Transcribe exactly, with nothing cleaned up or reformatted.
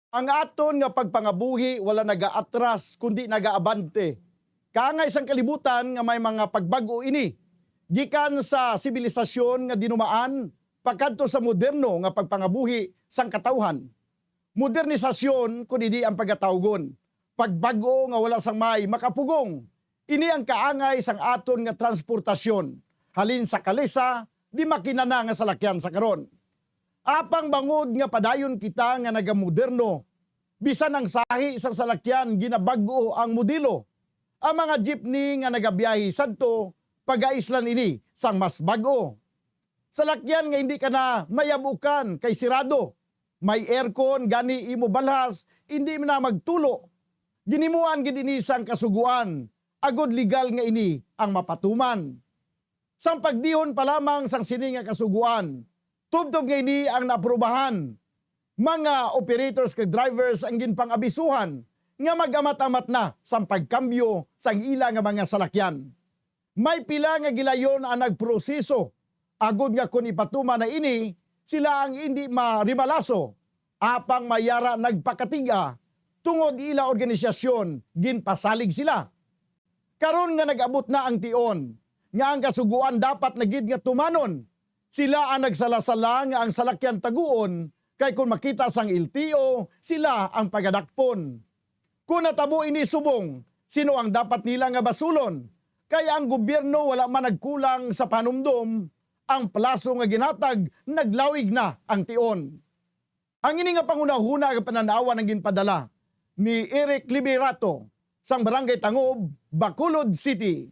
Ang aton nga pagpangabuhi wala nagaatras, kundi nagaabante. Kaangay sang kalibutan nga may mga pagbag-o ini, gikan sa sibilisasyon nga dinumaan pakadto sa moderno nga pagpangabuhi sang katawhan. Modernisasyon, kun ini ang pagatawgon, pagbag-o nga wala sang may makapugong. Ini ang kaangay sang aton nga transportasyon, halin sa kalesa, di makina na nga salakyan sa karon. Apang bangod nga padayon kita nga nagamoderno, bisan ang sahi sang salakyan ginabag-o ang modelo. Ang mga jeepney nga nagabiyahe sadto, pagaislan ini sang mas bag-o. Salakyan nga hindi ka na mayabukan kay sirado. May aircon, gani imo balhas hindi na magtulo. Ginimuan gid ini sang Kasugoan, agod legal nga ini ang mapatuman. Sang pagdihon pa lamang sang sini nga Kasugoan, tubtob nga ini ang naaprubahan, mga operators kag drivers ang ginpang-abisuhan nga mag-amat-amat na sang pagkambyo sang ila nga mga salakyan. May pila nga gilayon ang nagproseso, agod nga kon ipatuman na ini, sila ang indi marimalaso, apang may ara nagpakatig-a, tungod ila organisasyon ginpasalig sila. Karon nga nag-abot na ang tion nga ang Kasugoan dapat na gid nga tumanon, sila ang nagsala-sala nga ang salakyan taguon, kay kon makita sang L T O, sila ang pagadakpon. Kon natabo ini subong, sino ang dapat nila nga basulon? Kay ang gobyerno wala man nagkulang sa panumdom, ang plaso nga ginatag naglawig na ang tion. Ang ini nga panghunahuna nga panan-awan ang ginpadala ni Eric Liberato sang Barangay Tangob, Bacolod City.